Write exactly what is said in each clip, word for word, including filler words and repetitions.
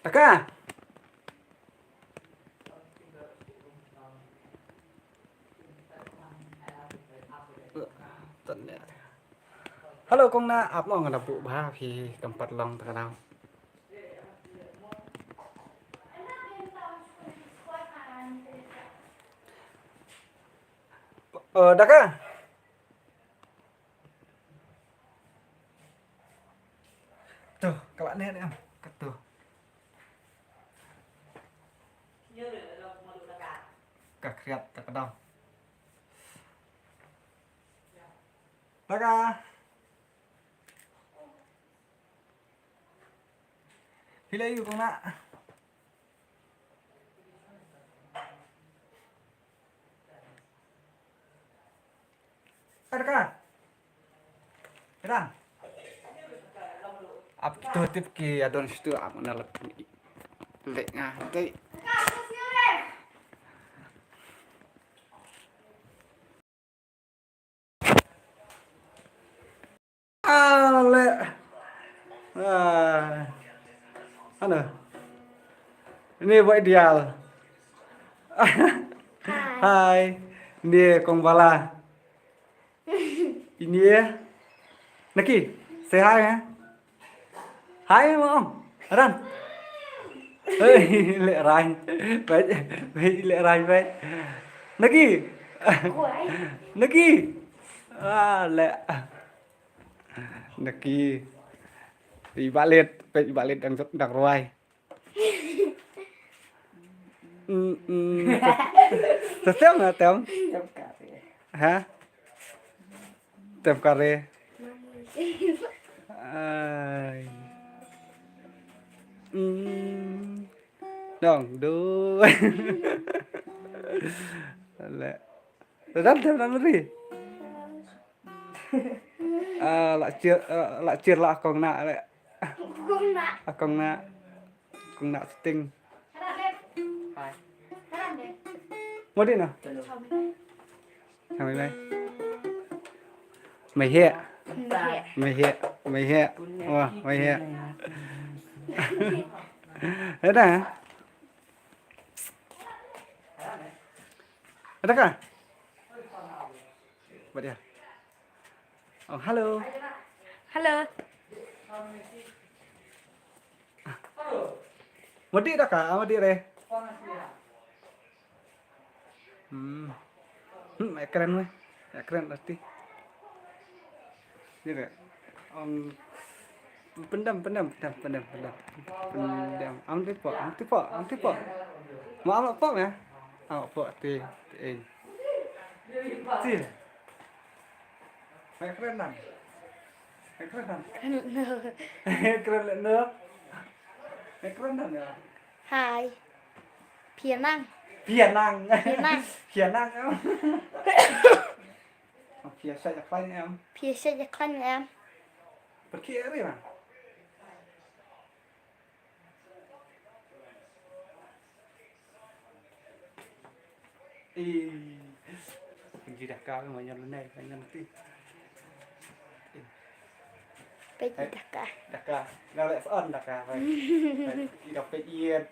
Taka. Hello, kong na ap mo nga da bu ba phi kam pat long ta ka dau. Eh, Daka. Tuh, ka la ne ne em. Ka tuh. Ka khriat ta ka dau. Daka. Phi la ïoh kong na. Ada ka? Ada. Ap to tip ki adon situ ap na lep le nga te. Ah, le. Ah. Ano? Ini buat ideal. Hai. Ini kong bala. Ini ya. Naki, say hi ya. Hi mo. Ran. Hey, le ran. Baik, baik le ran baik. Naki. Naki. Ah, le. Naki. Ibalit, pet ibalit dang dang ruai. Mm, mm. Tem na tem. Ha? Tem kare. Ai. Mm. Dong, du. Le. Tem tem na meri. Ah, la chir, ah, la chir la kong na le. Kong na. Ah, kong na. Kong na sting. Hai. Mo di na. Hai mai. Mai he. Mai he. Mai he. Wah, mai he. Ada. Ada ka? Buat dia. Oh, hello. Hello. Modi da ka? Ah, modi re. Hmm. Hmm, ekran weh. Ekran pasti. Ni re. Ong pendam, pendam, pendam, pendam, pendam. Pendam. Am ti pok, am ti pok, am ti pok. Ma am pok ya? Am pok ti, ti. Ti. Mai kren nan. Mai kren nan. Kren le no. Mai kren nan ya. Hai. Pia nang. Pia nang. Pia nang. Pia nang. Pia sa ya klan em. Pia sa ya klan em. Pergi ri ma. Ih, kunci daka ma nyan lunai, ma nyan ti. Pet daka. Daka. Nga lek son daka, bai. Bai, ida pet iet.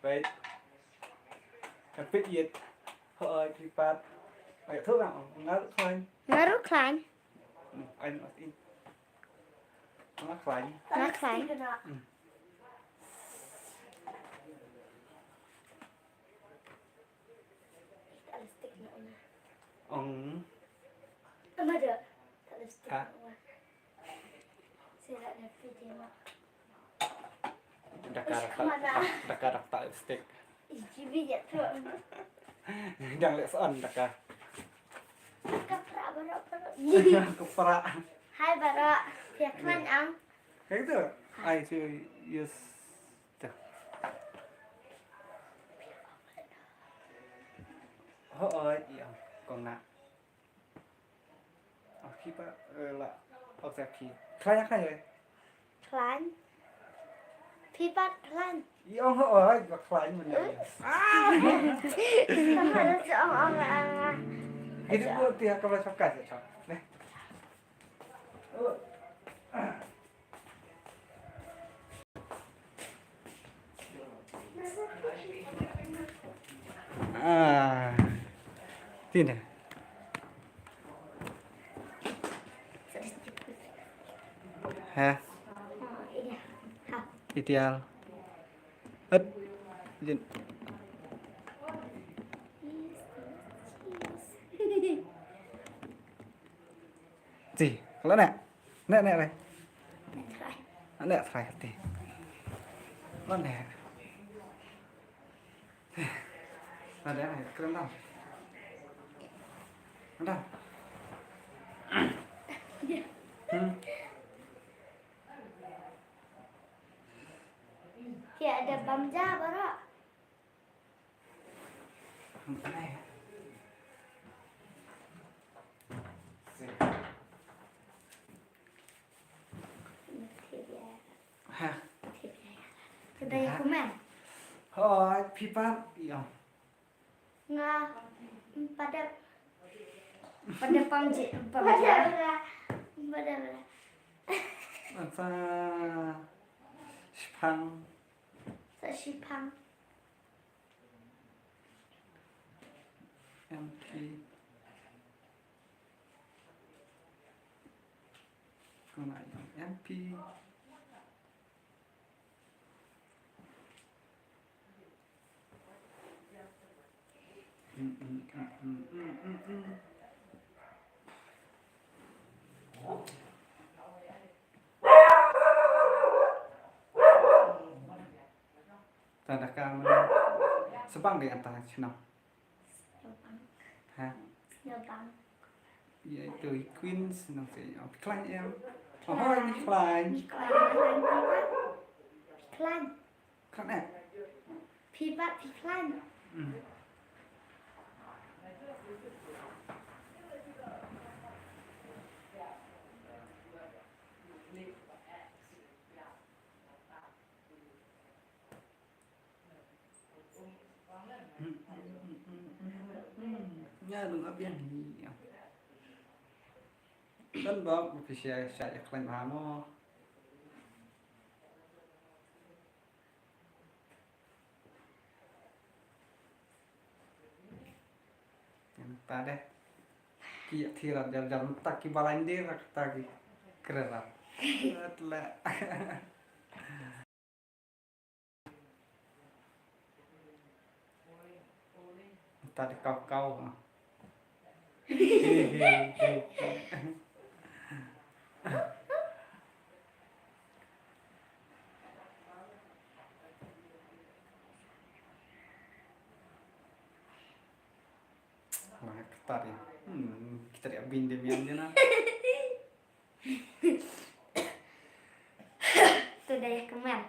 Bai. Kan pet iet. Hoi, kipat. Bai, tu nga, nga lek son. Nga lek son. Hmm, ai, mas in. Nga khlaiñ. Nga khlaiñ. Hmm. Ong. Ha? Daka, daka, daka, daka lipstick. Ih, jibi ya tu. Dang leh son daka. Kapra baroh, baroh. Kapra. Hai baroh. Phi ïa khlaiñ am? Kaei tu? Ai tu, yes. Tu. Ho, oi, ïa, kong na. Oh, phi pat, eh, la, oh, sa phi. Khlaiñ, khlaiñ, eh? Khlaiñ. Phi pat khlaiñ. I ong ho, oh, ba khlaiñ mynne. Ah! Sama ada si ong, ong, ong, ong. Ini buat dia kalau sakat ya, Cak. Nih. Oh. Tina. Ha? Ideal. Hët. Jin. Ti, kalau nak. Nak, nak, nak. Nak, nak, try ti. Mana? Ada, ada, keren dah. Ada. Hmm. Ki ada bam ja baroh. Hmm, ada. Ha. Ka dei ïa kumne. Hooid, phi pat ïa. Nga, mm, pat dep. Pat dep pam ji, pam ji. Pat dep. Pat dep. Sa shipang. Sa shipang. M P. Kong ai M P. Ta da ka man. Sbang de ata chnong. Sniawbang. Ha? Sniawbang. Ïa ito i Queen shnong se. Oh, phi khlaiñ em? Oh, hooid, phi khlaiñ. Phi khlaiñ. Phi khlaiñ. Khlaiñ em? Phi pat phi khlaiñ. Hmm. Nga dang ap ïa ni. Don bok phi sha sha ïa khlaiñ bha mo. Ïa ta de. Ki ïa thi rat jal jal ta ki balai de rak ta ki kren rat. Rat la. Ta de kau kau. Wah, ketat ya. Hmm, kita dia bin dia mian dia na. Tu dah ya keman.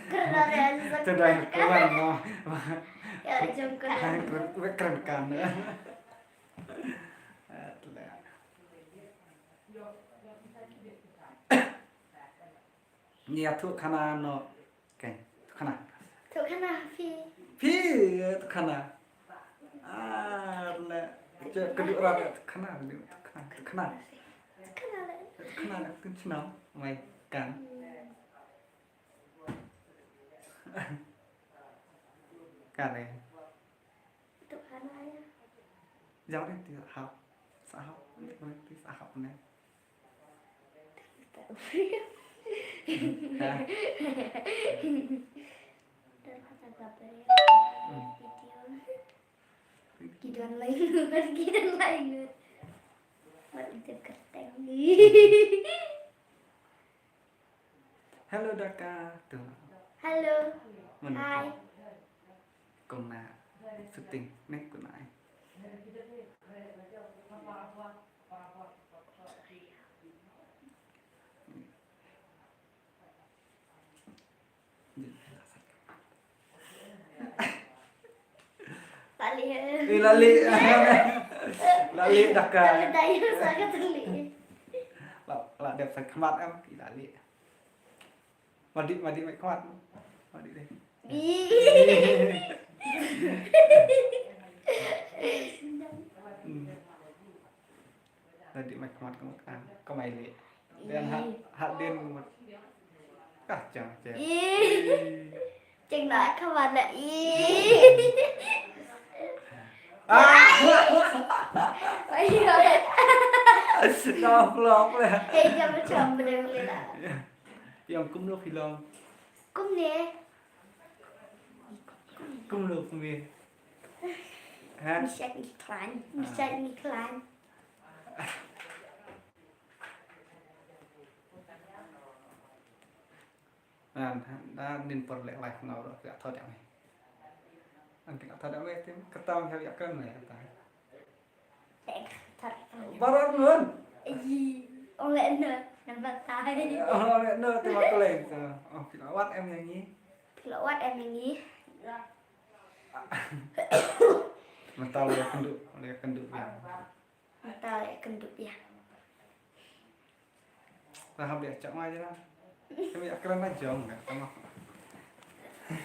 Kerana dia susah. Tu dah ya keman mo. Ya, jom keman. Keren, keren kan. Atlet. Ngi ïathuh khana noh. Keiñ, thuh khana. Thuh khana phi. Phi, thuh khana. Ah, le. Che, kynduh rat, thuh khana, thuh khana, thuh khana. Thuh khana le. Thuh khana le, thuh khana. Mai kan. Kan le. Tuk hana ya. Jauh deh, ti sahap. Sahap, ti sahap ne. Ha? Dah kata gabar ya. Hmm. Video. Ki don lain, ki don lain. Mat itu kerteng. Hello, Daka. Tu. Hello. Mana? Hi. Kong na shooting. Ni kong na ai. Lali. Eh, lali. Lali Daka. Lali Daka sa ka tali. La, la dep sa khmat em, ki lali. Madi, madi, madi khmat. Madi deh. Ih. Hmm. Tadi mai khmat ka mut ka, ka mai leh. Dan ha, ha den ka mut. Ka chang chang. Ih. Chang na ka mana ih. Ah. Lok, lok le. Hei, jam macam mana le lah. Yang kumno film. Kumne. Kumno kumne. Ha? Misak ni klan. Misak ni klan. Nan, da nin por lek lai ngau ro ka thot yang. Ang ka thot yang tim ka tam ha ya kan ne ta. Barat nun. Ong le no, nampak tai. Oh, le no, te ma ko le. Oh, pilawat em yang ni. Pilawat em yang ni. Mental le kendu, le kendu ya. Mental le kendu ya. Lah, biar cak mai je lah. Kami akan lah jong, kan, sama.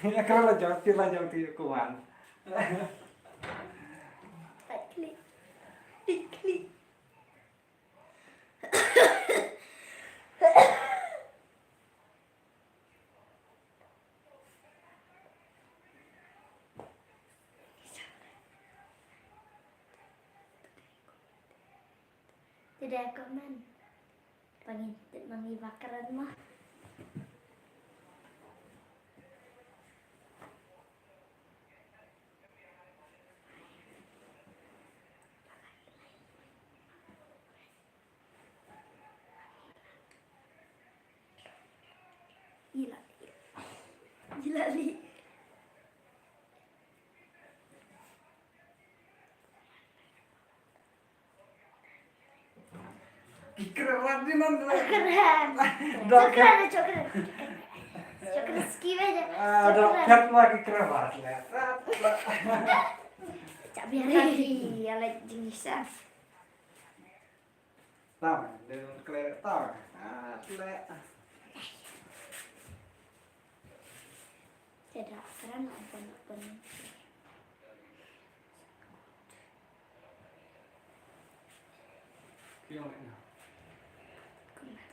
Akan lah jong, ti lah jong ti kuan. Klik. Klik. Tidak komen. Pangin tit mangi bakaran mah. Gila. Gila li. Keren ni non. Keren. Dah. Keren, keren. Keren ski aja. Ah, dah. Keren. Kat lagi keren banget. Cak biar lagi ya, like, jenisnya. Tama, de kle tama. Ah, kle. Tidak pernah pun pun. Kiong na.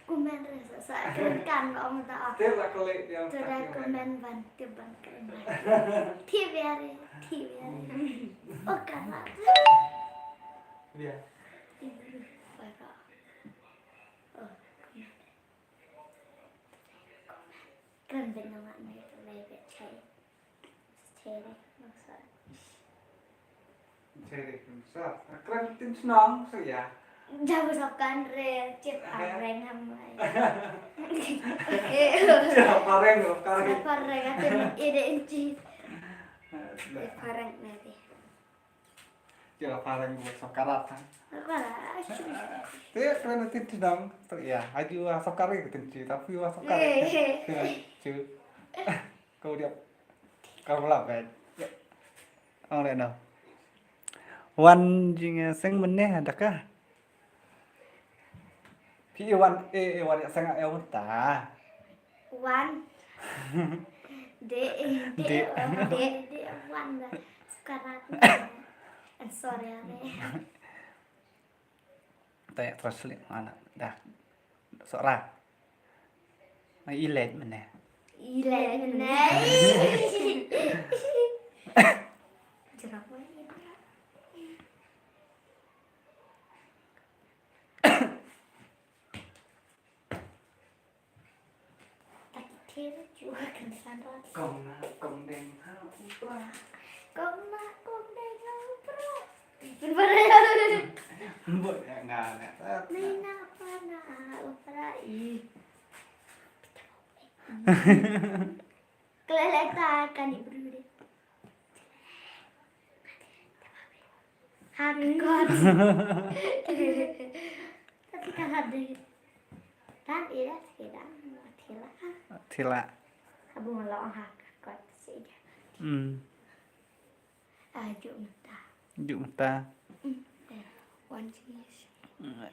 Kumen re sa sa keren kan om ta. Te la kle dia. Tidak kumen ban, te ban keren ban. Ti biare, ti biare. Oh, kan lah. Dia. Ibu, para. Oh, kren bad namar nai nai bad chai. Chai re, noksa. Chai re, noksa. Kren tin chnong, so ya. Jabu sokan re, chip areng ham lai. Chip areng, sokan re. Chip areng, atin ide inchi. Chip areng nai re. Kira pareng buat sakarat, ha? Sakarat. Te kena tinti dong. Tu ya, aju ah sakarat ke tinti, tapi ah sakarat. Eh. Cu. Kau dia. Kau lah bet. Ya. Ong le no. Wan jing seng meneh ada kah? Phi wan, eh, eh, wan ïa seng ïa uta. Wan. De, eh, de, de, de, wan da. Sakarat. I'm sorry, ane. Tanya translate mana dah. Sora. Ai ilet mene. Ilet mene. Jerap wai. Kong na kong deng ha u pra. Kong na kong deng ha u pra. Mbot ya nga na. Ni na pa na u pra i. Kleleta kan i bru de. Hakon. Tapi kan ada. Dan ira sekedar thila. Thila. Abu ngalo hakon sih. Hmm. Ajuk mata. Juk mata. Hmm. Eh, wan sini. Hmm.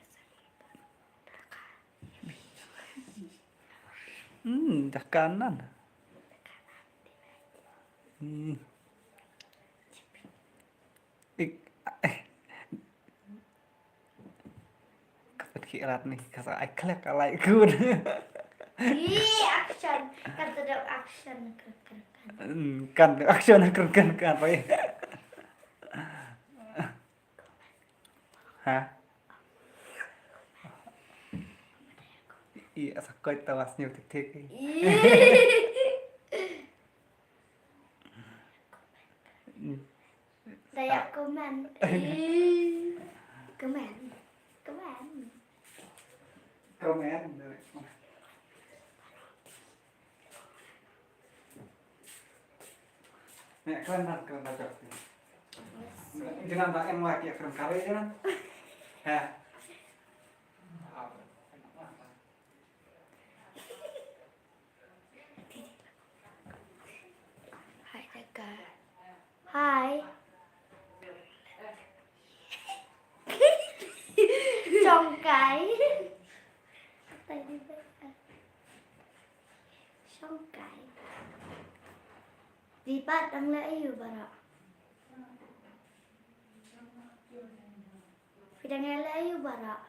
Hmm, dah kanan. Hmm. Ik, eh. Kapan ki rat ni, kasa ai klek alai kun. Ih, action. Kan sedang action, kan, kan, kan. Hmm, kan action, kan, kan, kan, pai. Ha? Ih, asa koit ta wa sniew tik tik. Ih. Daya comment. Comment. Comment. Comment. Nè, kren nang, kren nang, jap. Jinan ba em wa ki kren kare jinan. He. Hai, Daka. Hai. Shongkai. Shongkai. Phi pat dang leh aïu baroh? Phi dang leh aïu baroh?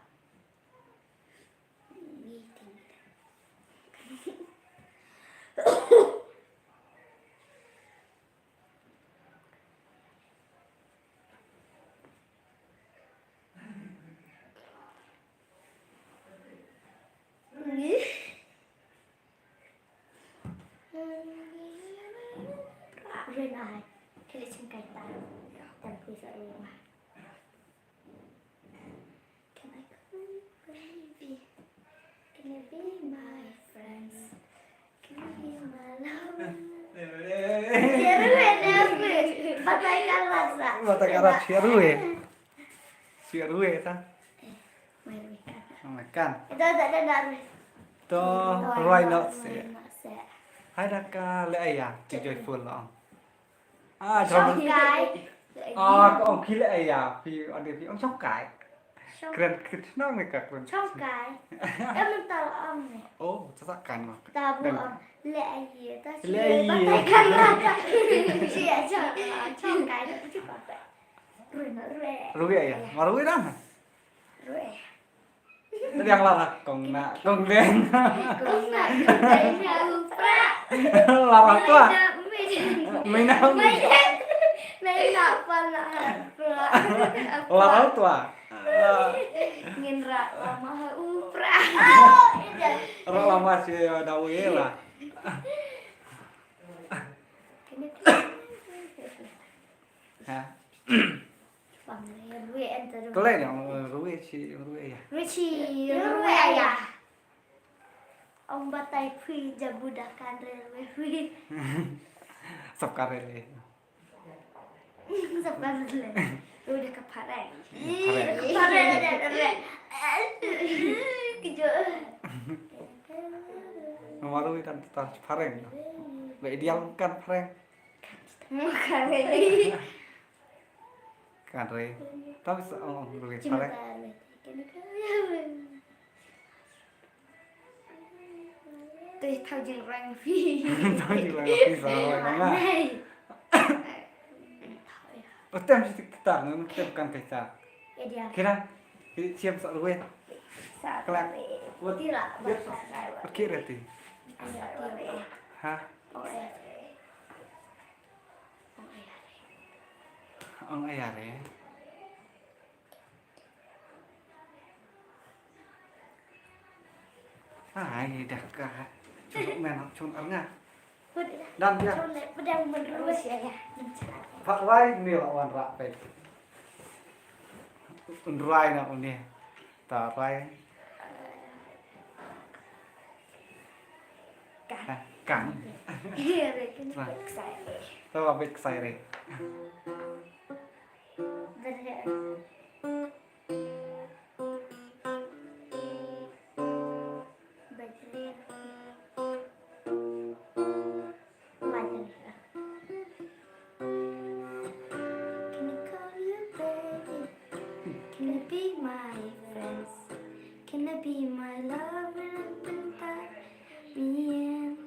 Ren ai. Kali sing kai ta. Tan kui sa rumah. Can I call you baby? Can you be my friends? Can you be my lover? Sia ruh eh, sia ruh eh. Batai karat sa. Batai karat, sia ruh eh. Sia ruh eh ta. Eh, mai ruh kan. Mai kan. Ito, ito, ito, ito. To, roi nok se. Hai Daka, leh aïu, ki joyful long. Ah, Shongkai. Ah, ka ong ki leh aïu, phi ong, phi ong Shongkai. Shong- Kren, kren, nong ni ka kren. Shongkai. Em, mentang ong ni. Oh, sa kan. Tabu ong. Leh aïu, ta si. Leh aïu. Batai kan lah. Si aja. Shongkai, ta si batai. Rue, rue. Rue aïu. Ma rue dang. Rue. Tadi yang lara kong na, kong deng. Kong na, kong deng, ya, upra. Lara tua. Mina, mina. Mina, mina, pala, upra. Lara tua. Ngin ra lama, upra. Ra lama si Dawi lah. Ha? Klei ne, rue shi, rue ya. Rue shi, rue ya. Ong batai phi jabu da kan re, rue phi. Sap kan re le. Sap kan re le. Rue da ka phareng. Phareng. Phareng da re. Kejut. Nomor rue kan tas phareng. Ba ideal kan phareng. Kan re. Tapi sa ong ong rue phareng. Tui thau jing rang phi. Thau jing rang phi sa roi mama. Utem si kita, utem kan kita. Kira, siap sa rue. Sa rue. Wat. Tira, wat sa rue. Wat kira ti. Ha? Ong aya re. Ai, dah ka. Chun men, chun arnga. Dan dia. Pak wai ni la wan rak pe. Un rai na uni. Ta rai. Kan. Kan. Iya, bikin excited. Tawa bit excited. Can I call you baby? Can you be my friends? Can you be my lover and time? Me and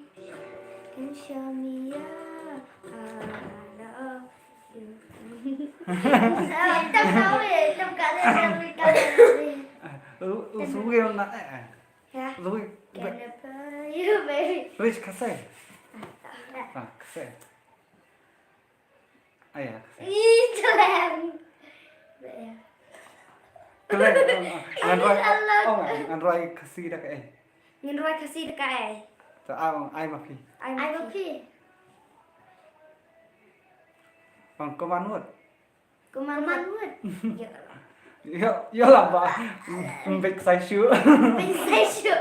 can you show me your heart? I love you. Tam tahu ya, tam kali, tam kali. Lu, lu suwi nak eh. Ya. Lu, can I call you baby? Rich kasih. Ah, kasih. Aya, kasi. Ih, keren. Keren. Ngan roi, oh, ngan roi kasi da ka eh. Ngin rwai Khasi da kaei? To, ai, ai ma phi. Ai ma phi. Bang, come on, word. Come on, word. Ïa. Ïa, ïa lah ba. Mbek sai shu. Mbek sai shu.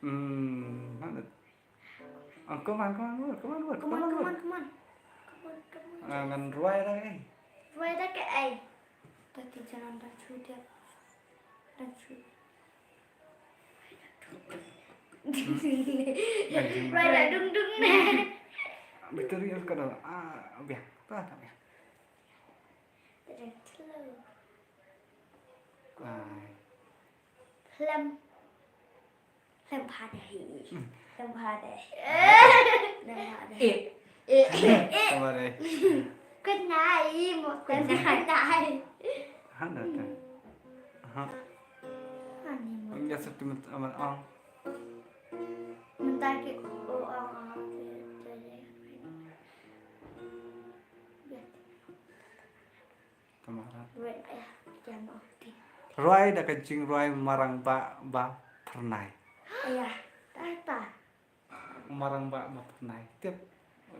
Hmm, mana? Ah, come on, come on, come on, come on, come on, come on, come on. Come on, come on. Ah, ngan rwai da kaei? Rwai da kaei? Tati janan da chu dia. Da chu. Hmm? Rwai da dung dung ne. Betul ya, sekarang. Ah, biar. Tuh, tak biar. Ai. Hlem. Hlem phadei. Hmm. Hlem phadei. Hlem phadei. Eh. Eh. Hlem phadei. Kynai, mo kynai. Kynai. Hana ta. Aha. Ani mo. Ang biasa tu mat-, amat ang. Mynta ki o ang ang. Tamara. Rwai da ka jingrwai Marangbah ba phyrnai. Ïa, ta, ta. Marangbah ba phyrnai. Tip.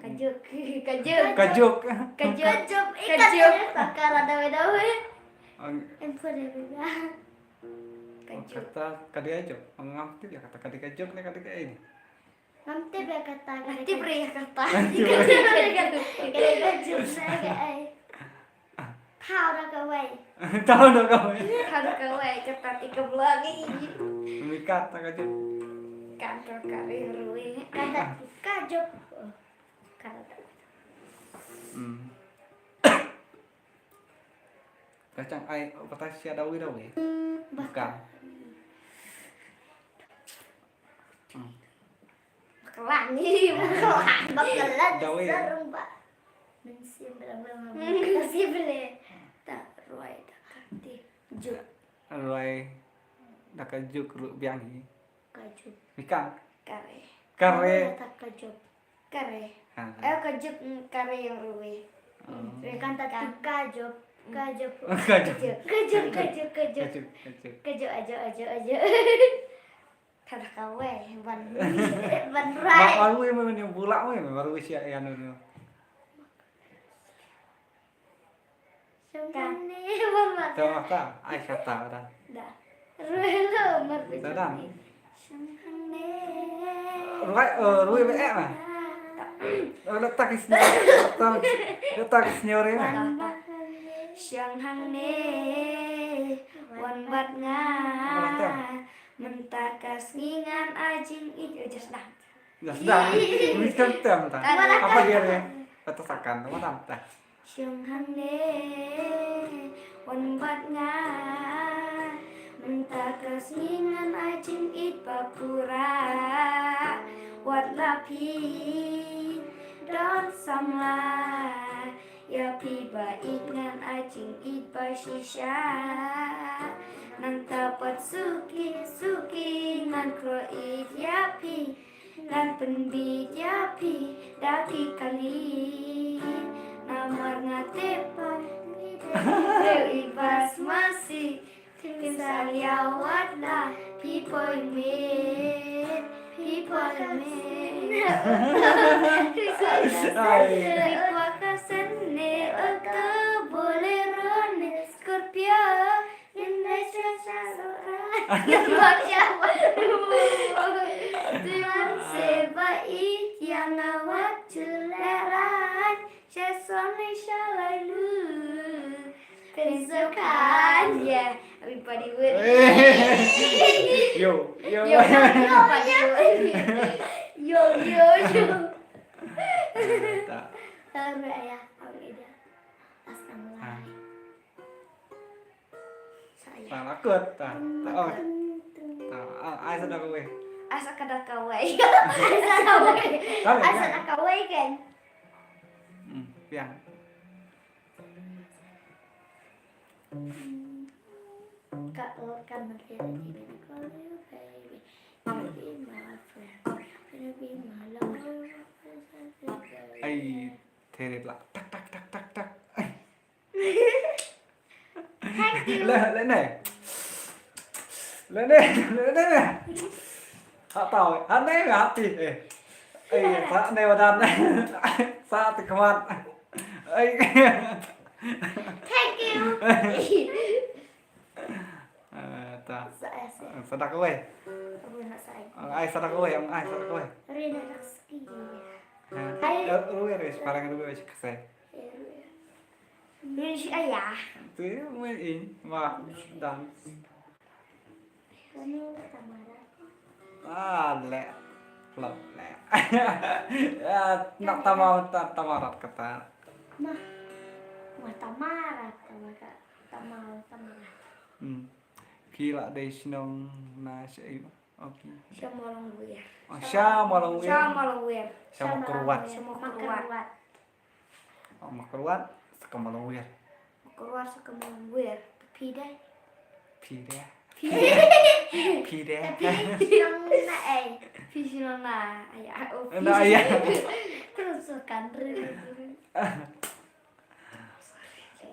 Ka juk, ka juk. Ka juk. Ka juk. Ka juk. Ka juk. Ka juk. Ka juk. Ka juk. Ka juk. Ka juk. Ka juk. Em, sorry, baby. Ka juk. Kata ka dei ka juk. Ngam tip ïa kata ka dei ka juk ne ka dei kaei ne. Ngam tip ïa kata, ngam tip ïa kata. Ngam tip ïa kata. Ngam tip ïa kata. Ka dei ka juk ne kaei. Thaw da kawei. Thaw da kawei. Thaw da kawei, kata te ka bla ngi. Mi kata ka juk. Kata ka ri rui. Kata ka juk. Kata. Hmm. Ka chang ai, kata sia dawi dawi. Bukan. Hmm. Bakla ni, bakla. Bakla. Dawi. Sarung ba. Mynsiem bela bela. Mynsiem bela. Ta rwai da ka juk. Rwai da ka juk ruh biang hi. Ka juk. Bukan. Kare. Kare. Rwai da ka juk. Kare. Ha. Eh, ka juk, mm, kare yang rwai. Oh. Rwai kan ta ka juk. Ka juk. Ka juk. Ka juk. Ka juk, ka juk, ka juk. Ka juk, ka juk. Ka juk, ajuk, ajuk, ajuk. Thaw da kawei, ban, ban rwai. Ba, ba rwai, ban rwai, ban rwai, ban rwai, siap, ya, no, no. Shong hangne, ban rwai. Thaw, thaw, ai, kata, dah. Dah. Rwai lo, mar. Dah, dah. Shong hangne. Rwai, eh, rwai, eh, eh. Eh, letak di sini, letak, letak di sini, orang, eh. Ban rwai. Shong hangne, wan bat nga. Letak. Mynta ka sngi ngan ai jingïeit, eh, just dah. Just dah. Mesti tem ta. Apa dia ni? Kata sakan, mana ta? Shong hangne, wan bat nga. Mynta ka sngi ngan ai jingïeit ba pura. Wat la phi don samla. Ïa phi ba ïeit ngan ai jingïeit ba shisha. Nangta pat suki suki ngan kloi ïeit ïa phi. Ngan pynbeit ïa phi da ki kali. Namar nga tip ba phi dei i bas masi. Phin salia wat la phi poi miet, phi poi miet. Phi kwah ka Senne, phi kwah ka Senne, auto, Bolero ne Scorpio, ngin leit sha sha sora. Ngin leit sha sora. Tuan se ba ïeit ïa nga wat shu lehrain. Sha soni sha lai lu. Pynsukan, yeah. Everybody would. Yo, yo. Yo, yo, yo, everybody would. Yo, yo, yo. Ta. Taruh ya, taruh ya. Pas kamu lai. Sa la kut, ta. Ta, oh. Ta, ah, ai sa da kawei. Ai sa ka da kawei. Ai sa da kawei. Kawei, ai sa da kawei kan. Hmm, biang. Ka, oh, kan mesti ada ni, baby. Wanna be my friend. Wanna be my lover. Ai, terit lah. Tak, tak, tak, tak, tak. Ai. Thank you. Lah, lah, nai. Lah, nai, lah, nai, nai. Ha, tau. Ha, nai, ha, ti. Eh. Ai, ha, nai, wadan. Sa, ti, kemat. Ai. Thank you. Ah, ta. Sa, sa. Sa dak kawei. Abu nak sa. Ong ai sa dak kawei, ong ai sa dak kawei. Rina dak ski. Ha. Ai. Ruwe, ruwe, sekarang ruwe, kasai. Ruwe. Ruwe si ayah. Tu ya, ruwe in, ma, dance. Kami tamara. Ah, le. Flop le. Ya, nak tama, ta-, tamarat kata. Mah. Mah tamarat, tamara, tamara, tamara. Hmm. Phi la dei shnong na sha ei? Okay. Sha Mawlong Wir. Oh, sha Mawlong Wir. Sha Mawlong Wir. Sha Mawkyrwat. Sha Mawkyrwat. Oh, Mawkyrwat, sha Mawlong Wir. Mawkyrwat, sha Mawlong Wir. Phi dei? Phi dei? Phi dei? Phi dei? Phi shnong na ei? Phi shnong na ei? Oh, na ei? Terus kan re.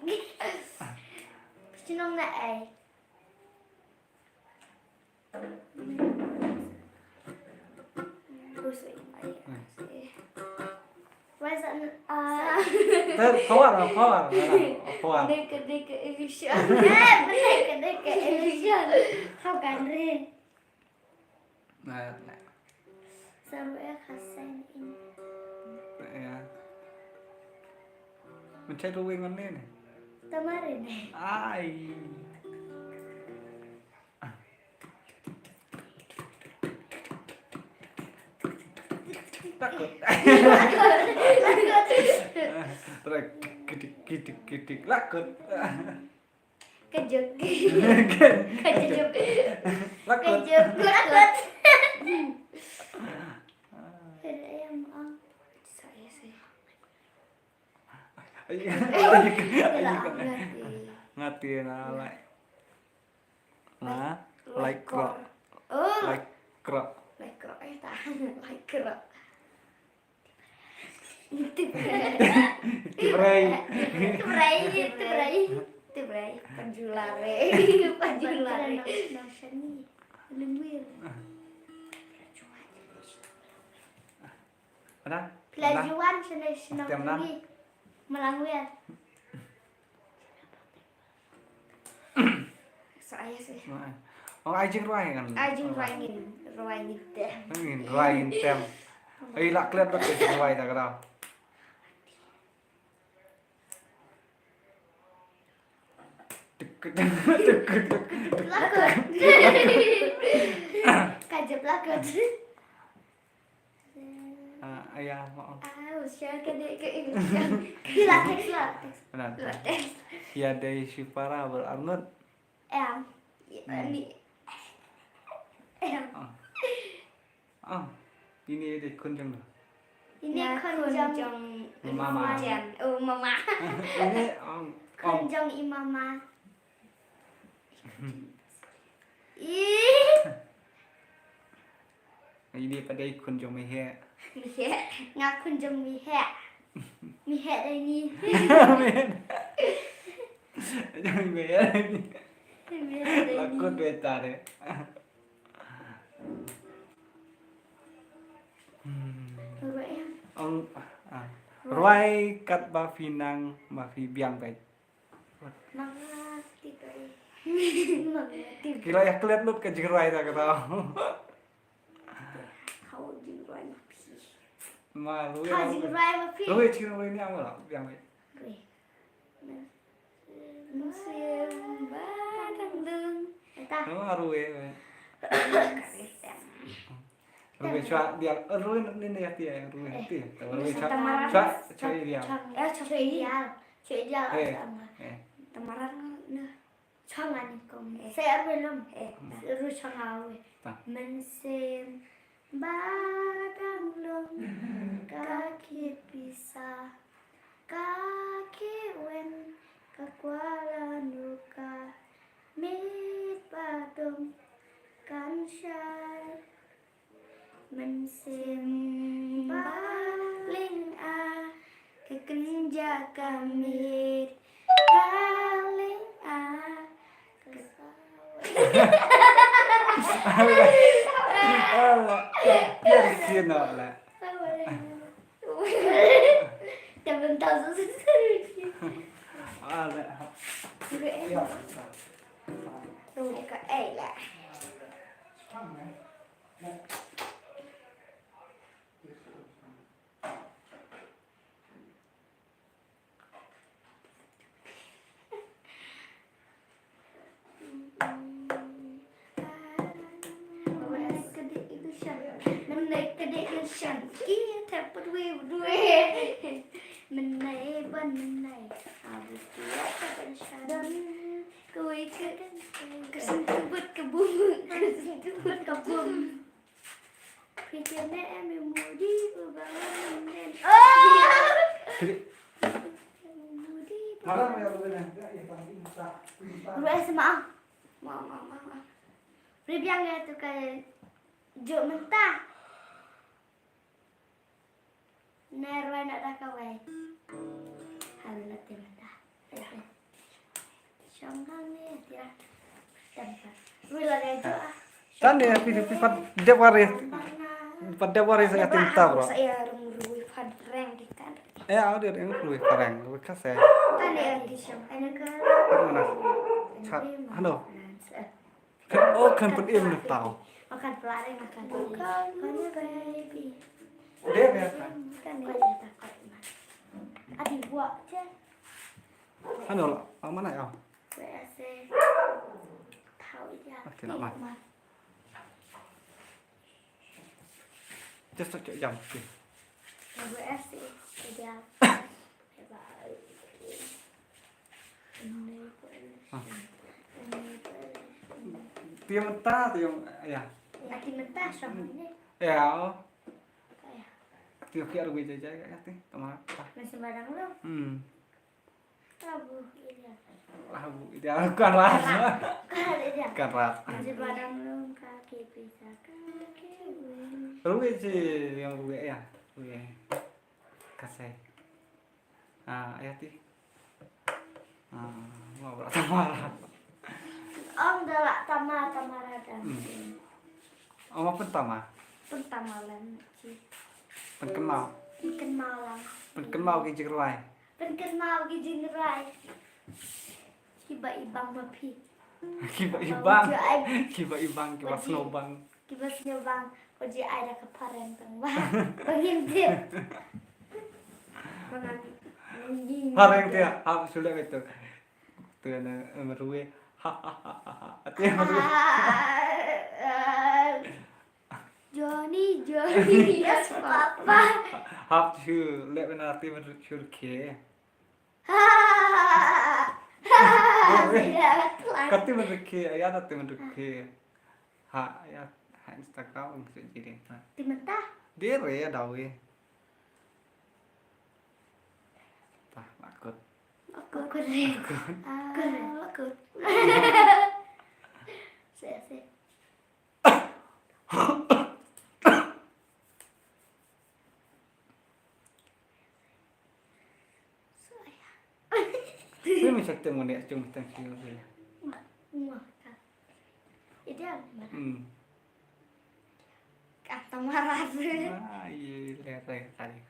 Phi shnong na ei? Where's that? Ah. Power, power, power. Deke, deke, illusion. Eh, deke, deke, illusion. How can read? Nah, nah. Sampai ka sign in. Ya. Mencet ruwe ngan ne. Tamarin. Ai. Lakut. Terus kidik, kidik, kidik, lakut. Kejut. Kejut. Lakut. Kejut, lakut. Ada yang, ah, saya sih. Ngati na lai. Na, like kro. Oh. Like kro. Like kro, eh, tahan. Like kro. Tibrai. Tibrai, tibrai, tibrai. Panjulare. Panjulare. Lengwir. Ada? Pelajuan sene sene lagi. Melangwir. Saya sih. Oh, ai jingrwai kan? Ai jingrwai ngin, rwai ngin tem. Ngin rwai ngin tem. Ai la klet bak jingrwai ta kata. Tuk, tuk, tuk, tuk, tuk. Lakut. Kajep lakut. Ah, aya, maaf. Ah, usha ka dei ka English. Ki la text, la text. Benar. La text. Ïa dei shipara bel arngut. Em. Ni. Em. Ah. Ah. Ini dei khun jong. Ini khun jong mama. Oh, mama. Ini, um, khun jong i mama. Ih. Ini pat dei khun jong miheh. Miheh. Nga khun jong miheh. Miheh dei ni. Miheh. Jong miheh dei ni. Miheh dei ni. Lakut beta dei. Hmm. Ong, ah. Rwai katba phi nang ba phi biang beit. Manga tibai. Manga tibai. Ki la ïa klet lut ka jingrwai ta kata. Ka jingrwai ma phi. Ma, rwai. Ka jingrwai ma phi. Rwai jingrwai ni ama la, biang wei. Rwai. Mynsiem ba dang dung. Eta. Ma, rwai, rwai. Ruwe chwa dial, eh, ruwe ni ni ati, eh, ruwe ati. Ruwe chwa, chwa, chwa dial. Eh, chwa dial. Chwa dial. Eh, eh. Tamaran na. Chwa ngani kong. Eh. Sa ruwe lum. Eh. Ruwe chwa ngawe. Mynsiem ba dang lum ka kit pisa. Ka kit wen ka kwala nuka. Mit ba dum kan shai. Sim baling a ka kynja ka miet baling a ka sawa. Ala, ala, biar sino la. Ka bentang susu. Ala. Ka ei la. Kawei ka, ka sngewthuh bad ka bum. Ka sngewthuh bad ka bum. Phi te ne em mudi u ba wan nen. Oh! Mudi ba wan. Ruh eh, sma. Ma, ma, ma, ma. Ri biang ya tu ka juk mynta. Ne rwai na da kawei. Hal na te mynta. Shong hang ne tira. Tempat. Rwai la dai tu ah. Tan ne phi, phi pat dep wari. Pat dep wari sa ya tim ta bro. Sa ya rung rwai phan reng di kan. Ya, au dia rung rwai phan reng. Rwai ka se. Tan ne ki shong. Ana ka. Mana? Sa, hano. Kan, oh, kan pynim na tau. Makan pelari, makan pelari. Makan baby. Dia biasa. Kan dia takut, Mat. Adi buat je. Hano lah, ang mana ya? Biasa. Tahu dia. Okey, nak, Mat. Just tak jam. Okey. Biasa. Dia. Hebat. Ti mynta ti ya. Ati mynta sama ni. Ya. Ti ki arwei jai jai ka ti tama. Masih barang lo. Hmm. Labu iya. Labu iya kan ras. Kan ras. Masih barang lo ka ki pisa ka ki. Arwei ji yang arwei ya. Arwei. Kasai. Ah, ayah ti. Ah, mau berat tamara. Ong da lah tama, tamara da. Hmm. Ong apa tama? Pyntama lang ci. Pynkynmaw. Pynkynmaw lang. Pynkynmaw ki jingrwai. Pynkynmaw ki jingrwai. Kiba ibang ma phi. Kiba ibang. Kiba ibang, kiba snowbang. Kiba sngewbang ko ji ai da ka phareng tang ba. Ba ngim tip. Ba ngam ngim. Phareng te hap shu leh betul. Tu na, em, rue. Ha ha ha ha ha. Ati em, rue. Johnny, Johnny, yes papa. Hap shu leh benar ati em, shu ke. Kati mynta ki, aya kati mynta ki. Ha, aya, ha Instagram ang sa jiri. Ha. Ti mynta? Dire ya dawi. Tah, lakut. Lakut. Lakut. Ah, lakut. Saya, saya. Wi mi sakte mo ne cung tang ki wi. Mo, mo, ka. Ideal, mana? Hmm. Kata marah. Ah, iya, lere kali.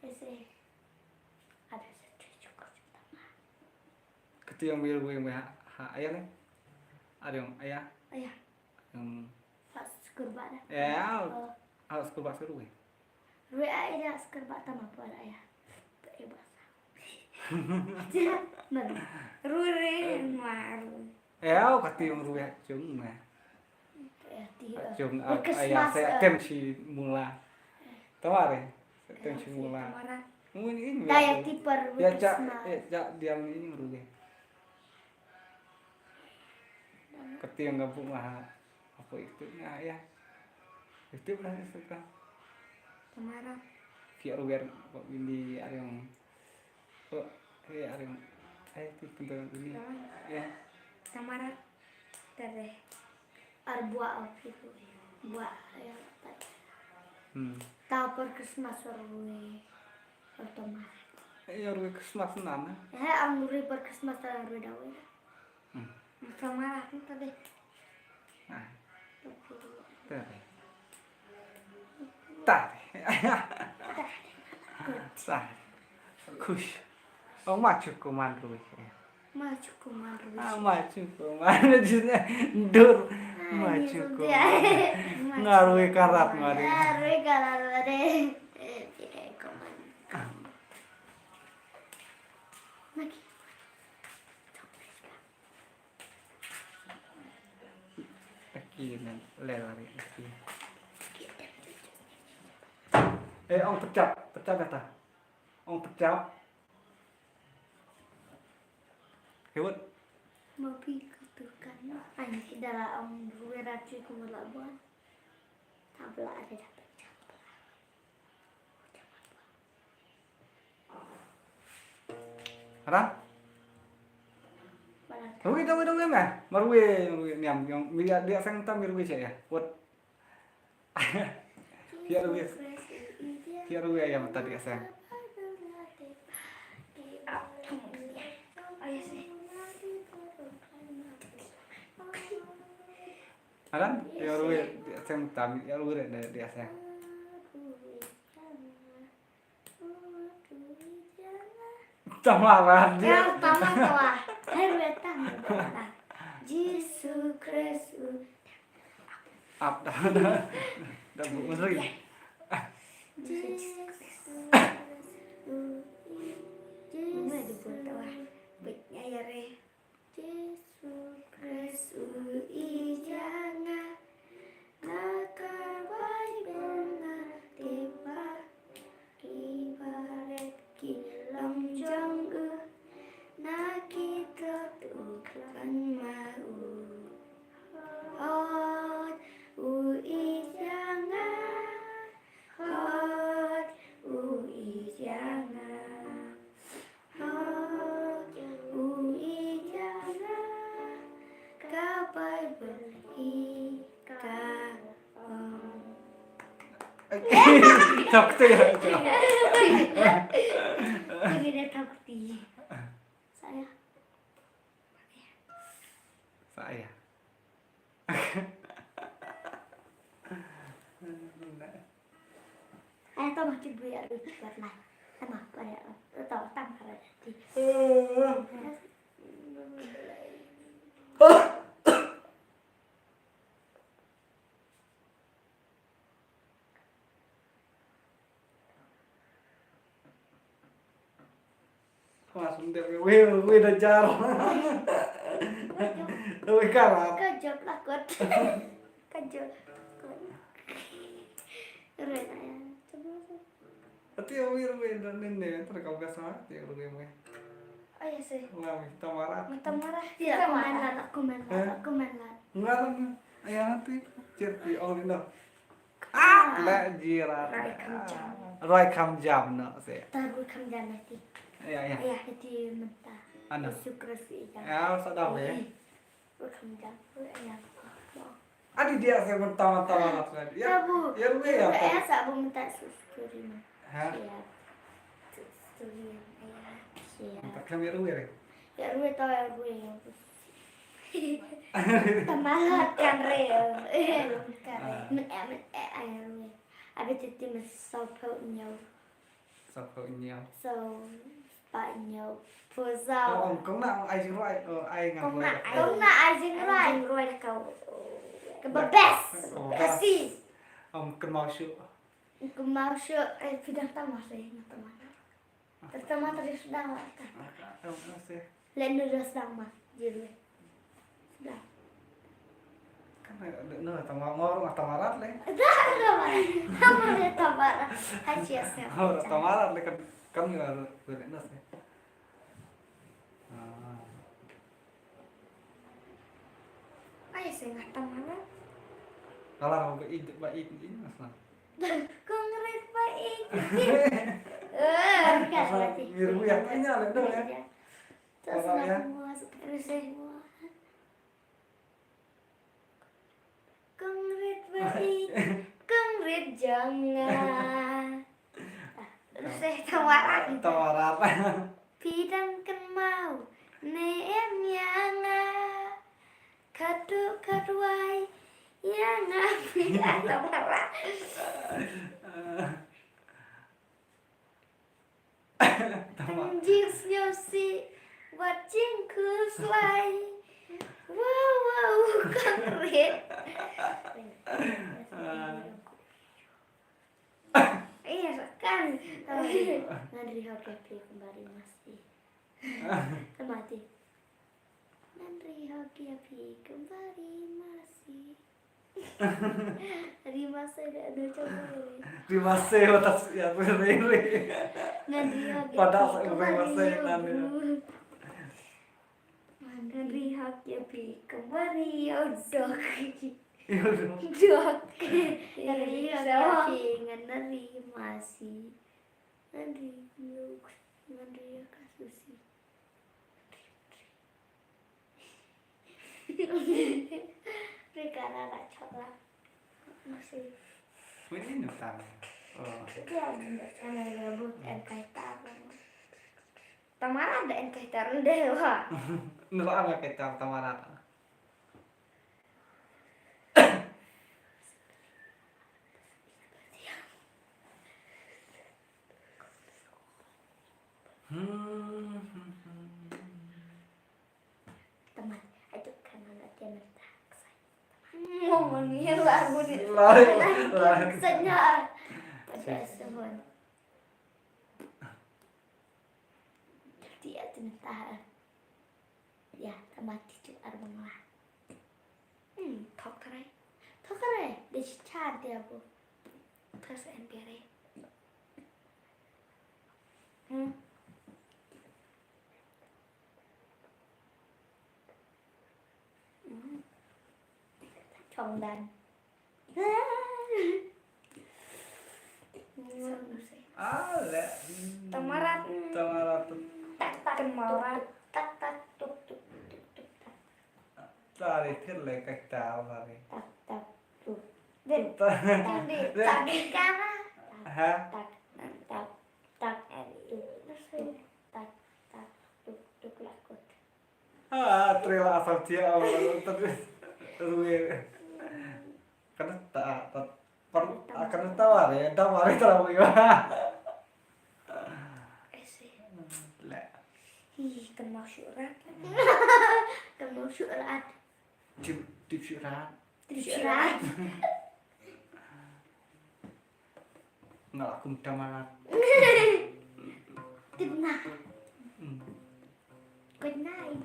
Ese. Ada satu cukup utama. Kati yang wir wir ha, ha, ayah ni. Ada yang ayah. Ayah. Hmm. Pas kurba dah. Ya. Oh. Harus kurba seru ya. Rue ai ida skar ba tama pala ya. Pare ba sa. Mana? Rue re maru. Ya, kati yang rue cung na. Cung aya sa tem si mula. Taware. Tem si mula. Mungkin ini. Daya tipar. Ya cak, ya cak dia ini rue. Kati yang gabuk maha. Apa itu ni ah ya? Itu pernah itu kan. Tamara. Ki arwei ko bini areng. Oh, eh areng. Eh itu tentang ini. Ya. Tamara. Tare. Ar buah apa itu? Buah ya. Hmm. Ta por Christmas ruh. Otomar. Eh, ruh Christmas nan, eh? Eh, ang ruh por Christmas ta ruh da wei. Hmm. Otomar aku tadi. Ah. Tadi. Tadi. Tadi. Kush. Oh, machu kuman ruh. Machu kuman ruh. Ah, machu kuman. Jisne dur. Machu kuman. Ngarui karat ngari. Ngarui karat ngari. Eh, kuman. Lagi. Aki men lel ari aki. Eh, ong pecap, pecap kata. Ong pecap. Hewat. Mapi kutukan. Ani kidala ong duwe racu kumala buan. Tabla ada dapat cap. Ada? Rugi, rugi, rugi, meh. Marui, rugi, niam, yang, dia, dia sang tam, rugi, cek, ya. What? Dia rugi. Dia rugi, yang tadi, sang. Ada? Dia rugi, dia sang tam, dia rugi, dia, dia sang. Tamara dia. Ya, tamara. Hai, weh, tamara. Jisu Kristus. Ap dah, dah. Dah bu menteri. Jisu Kristus. Mama dibuat tawa. Baiknya ya, Re. Jisu Khrist u ïa nga, nga kyrpad ïa nga, te ba ki barit ki long jong u, na ki tlot u khlaiñ ma u. Hooid u ïa nga, hooid u ïa nga. Hooid u ïa nga, ka Baibl hi ka ong. Thok ti. Thok ti. Sa ïa. Sa ïa. Ai, tama ki bui aru ki kat lai. Tama, pada, tama, tama, pada ti. Wah, sundep wei, wei da jar. Wei karat. Ka jop lah kot. Ka jop kot. Ren aya. Ati wei, wei da nen ne, ter kau ka sa, ti wei wei. Oh ya sih. Wah, minta marah. Minta marah. Ya, aku main lat, aku main lat, aku main lat. Enggak lah. Ayah nanti cerita orang Indo. Ah, la jirat. Roi kham jam. Roi kham jam no se. Ta roi kham jam nati. Ya, ya. Ya, nati mynta. Ano? Jisu Khrist ïa. Ya, sa da wei. Roi kham jam. Roi ïa. Adi dia se mynta mynta la se. Ya. Sabu. Ya, roi ya. Ya, sabu mynta su story no. Ha? Ya. Story ya. Ya. Mynta kham ya roi re. Ya roi ta ya roi ya. Tamalat kan re. Kan re. Min eh, min eh, ai roi. Abi titi min saw phew hynñiew. Saw phew hynñiew. Saw spah hynñiew. Phew saw. Oh, kong na ai jingroi. Oh, ai ngan roi. Kong na ai jingroi. Ai jingroi da kau. Kaba best. Kaba best. Kasi. Ym kynmaw shuh. Kynmaw shuh. Eh, phi dang tama re, nga tama. Tama tadi sdang. Leh nu dah sdang ma. Jil. Sdang. Kan leh nu tama ngor ma tama rat leh. Dah tama. Tama leh tama rat. Hai cia sdang. Ngor tama rat leh kan kan leh nu sdang. Ah. Ai sdang tama rat. Kalau ba id ba id id mas na. Kong rit ba ïeit. Eh, kan mati. Mir bu ya tanya le dong ya. Terus nak semua, terus semua. Kong rit ba ïeit. Kong rit Ïa nga. Sa tang Warat. Tang Warat. Phi dang kynmaw ne em ïa nga? Katto katwai ïa nga phi, ah, tang Warat. Tang Warat. Jingsngewsih wat jingkhuslai. Wow, wow, kongret. Ïa, kan. Ngan ri hok ïa phi kumba ri masi. Tang Warat. Ngan ri hok ïa phi kumba ri masi. Ri masi da ado coba ri. Ri masi, wat ïa phi ri ri. Ngan ri hok ïa phi kumba ri masi. Ngan ri hok ïa phi kumba ri ïodok. Ïodok. Ngan ri hok ïa phi, ngan ri masi. Ngan ri ïodok. Ngan ri ïa ka Susi. Ri ka ra ra chok la. Masi. Wei ni nang tang. Oh. Itu ada nang tang ya, bu, em kai tang. Tang Warat da en kai tar ndei wa. Nda ba am kai tar Tang Warat. Teman, aduh, kan anak dia mentah. Ngomong ni lagu ni. Lagu, lagu. Senyap. Pada suhun. Dia tu mentah. Ya, tambah tiga arwah lah. Hmm, thok trai. Thok trai. Dia chat dia aku. Terus N P R. Hmm. Hmm. Chong dan. Ale. Tang Warat. Tang Warat. Tak, tak, Tang Warat. Tuk, tuk, tak, tak, tuk, tuk, tuk, tuk, tak. Tari thil le ka ta tari. Tak, tak, tuk. Dek. Tak. Dek. Tak. Ha? Tak, tak, tak, tuk, tuk, tak, tak, tuk, tuk, lakut. Ah, trailer asal cia awal tadi. Ruwe. Kan ta ta per kan ta ware, da ware ta ruwe. Ese. Le. Hi, kan mau syurat. Kan mau syurat. Tip tip syurat. Tip syurat. Nga la kum tamarat. Tip na. Hmm. Good night.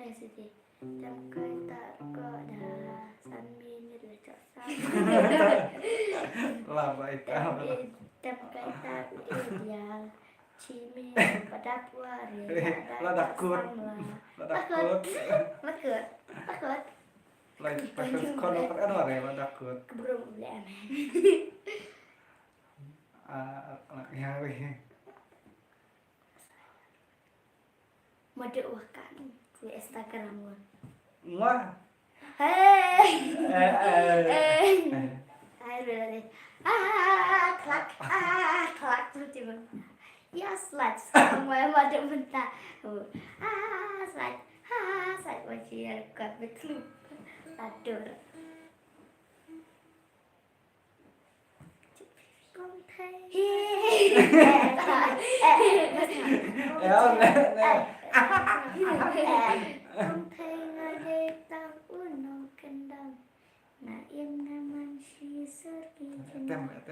Ai siti. Tem kai ta ko da san minit le chok san. La bai ta. Tem kai ta ko dia. Chi mi padap wa re. La da kut. La da kut. La kut. La kut. La da kut. Kono pa ano re la da kut. Kebrum le amen. Ah, anak yang re. Mada wa kan ku Instagram wa. Ngwa. Hey. Eh, eh. Hey. Hai, bela deh. Ah, klak, ah, klak tu tiba. Ya, slide. Semua mada mentah. Ah, slide. Ah, slide. Wajib ya, kuat betul. Aduh. Kong Thei nga dei tang u nongkyndong. Nga im nga man shi sur ki jingmut.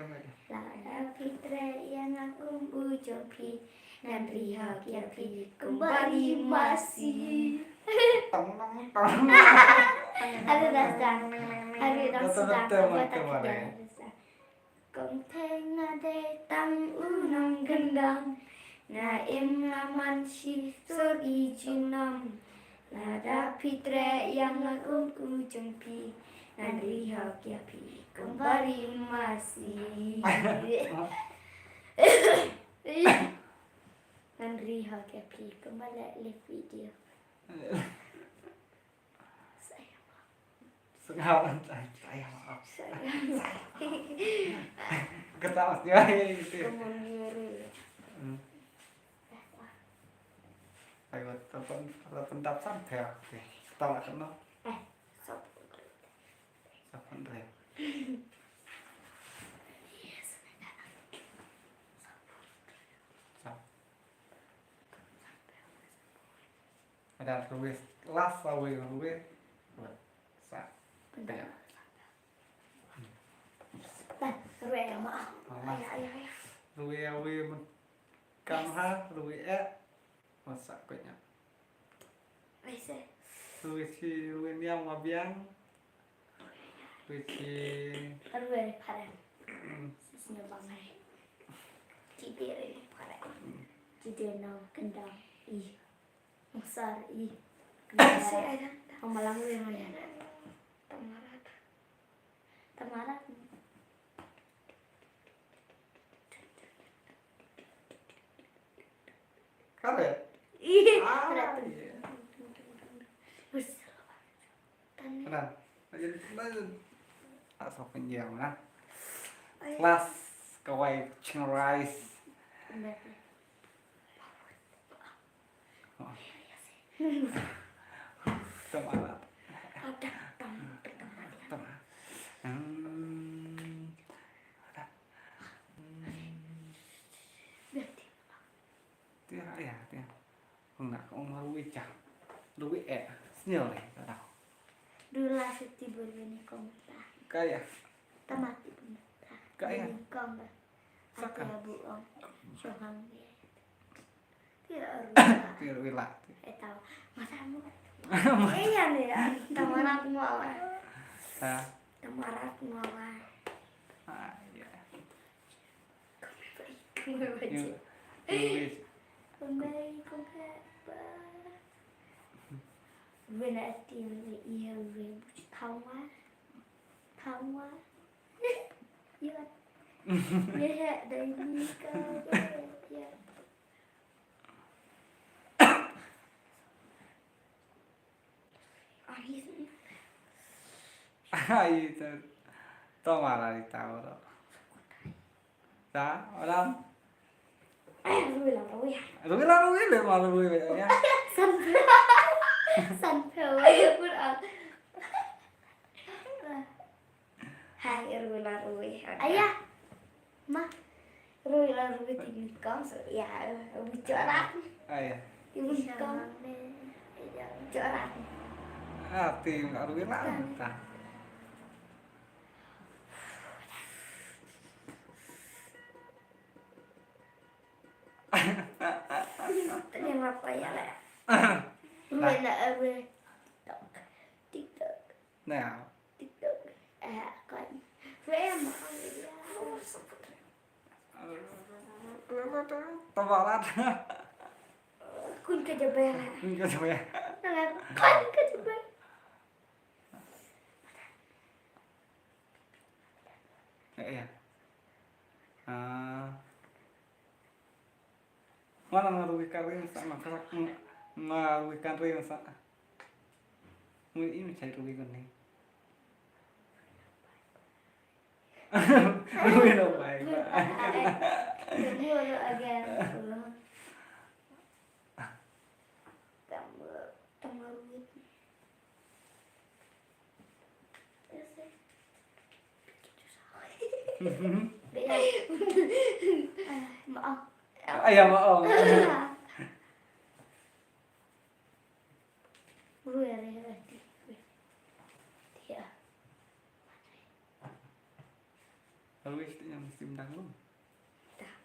Lada phi treh ïa nga kum u jong phi. Ngan ri hok ïa phi kumba ri masi. Tong tong tong. Aduh, dah sdang. Aduh, dah sdang. Dah sdang. Kong Theng nga dei tang u nongkyndong. Nga im nga man shi sur i junom. Lada phi treh ïa nga kum u jong phi, ngan ri hok ïa phi kumba ri masi. Ngan ri hok ïa phi kumba leh live video. Sngap, sngap. Kata mas dia, ya, gitu. Come on, ya, Rul. Hmm. Ayo, telepon, telepon dap sampai, oke. Tahu lah, kenal. Eh, sop. Sop, Andre. Yes. Sop. Ada ruis, las, ruis, ruis. Sa. Pynta. Pynta. Bah, ruis ma. Las. Ay, ay, ay. Ruis, ruis, men. Kam ha, ruis, eh. Masa kau nya. Ai se. Ruis si, ruis niam ma biang. Ruis si. Ruis phareng. Hmm. Sis nya bangai. Citi ruis phareng. Citi nongkyndong. Ih. Mungsar i. Sa ai dan. Pamalang wi wi. Tamarat. Tamarat. Karet. Ih, ah, karet. Iya. Bus. Tani. Kanan. Lagi, lagi. Ah, sok penjam, nah. Ai. Kelas kawai Chicken Rice. Benar. Tamarat. Tamarat. Hmm. Tia, ya, tia. Nga ka ong ruwi cha. Ruwi eh. Sniaw le, ka dau. Dula siti bulu ni kong ta. Kaya. Tamati pun ta. Kaya. Ni kong ba. Saka. Ati abu ong. Shohang ye. Tia ruwi la. Tia ruwi la. Eh, tau. Masa mu. Eh, ya ni, ya. Tamarat mu awa. Ha? Tamarat mu awa. Ah, ya. Kong ba. Kong ba. Kong ba. Kong ba. When I think you will be power. Power. Ya. Ya, ya, dari ni ka. Ya, ya. Ai, ta, ta mara di ta ora. Ta, ora. Ai, ruwi la ruwi. Ruwi la ruwi le, ma ruwi le, ya. San. San phe, put on. Hai, ruwi la ruwi. Aya. Ma. Ruwi la ruwi ti ni kong, so, ya, ruwi corak. Aya. Ti ni kong. Corak. Ah, ti la ruwi la ta. Tadi apa ya, le? Ruwi la ruwi. TikTok. TikTok. Nah. TikTok. Eh, kan. Gue yang mau ya. Tamarat. Kun ka jaber. Kun ka jaber. Nah, kan ka jaber. Eh, ya. Ah. Mana nga ruwi ka ring sa ma ka nga ruwi ka ring sa. Mu i mu chai ruwi kan ni. Ruwi no bai ba. Ruwi no again. Tama, tama ruwi. Maaf. Ayah maaf. Gue ya, ya, ya. Dia. Always tu yang mesti menang lu.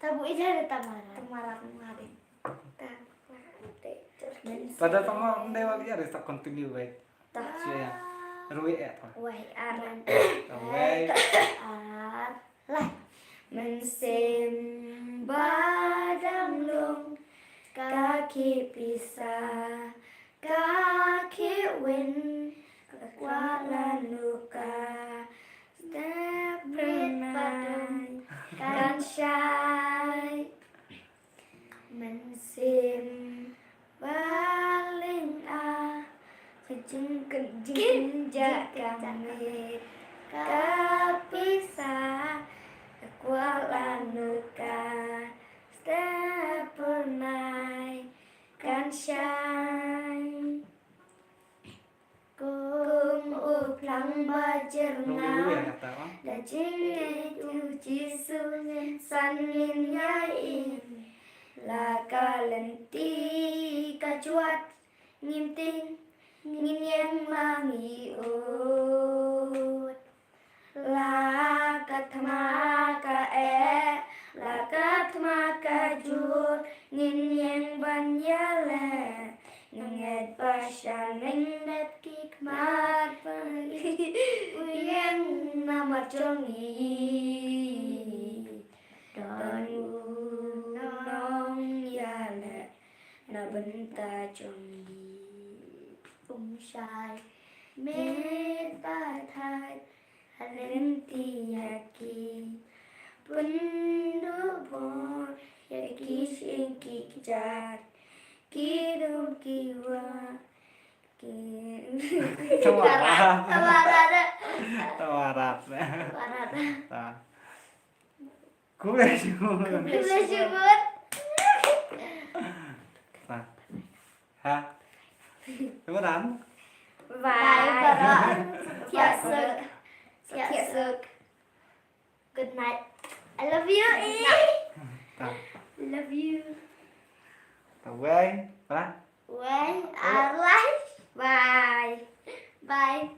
Tabu ija ada tamarat. Tamarat kemarin. Pada tamarat dia wali ada tak continue baik. Tak. Sia. Ruwi eh apa? Wai ar. Wai. Ar. Lah. Mynsiem ba dang long, ka khie pisa, ka khie win, ka kwah lano ka step, pyrnai kan shai. Mynsiem ba lyngba, ka jingkynjah ka miet, ka pisa, ka kwah lano ka step, pyrnai kan shai. Kum u phlang ba jyrngam da jingngeit u Jisu, ngin san, ngin ïa im. La ka lynti ka jwat, ngim tieng, ngin ïeng lang ïa u. La ka thma ka eh, la ka thma ka jur, ngin ïeng ban ïaleh. Ngin ngeit ba sha neng dep ki khmat pyrthei, u ïeng namar jong ngi. Don u nongïaleh na bynta jong ngi. Um shai met ba thait ha lynti ïa ki, pynduh bor ïa ki sha ki kjat, ki dum ki wah, ki. Tama rat. Tama rat. Tama rat. Tama rat. Ta. Khublei shibun. Khublei shibun. Ta. Ha. Tama rat. Bye. Bye. Bye. Thiah suk. Thiah suk. Good night. I love you. Ta. Love you. Ta wei, bye. Wei, ar lai. Bye. Bye.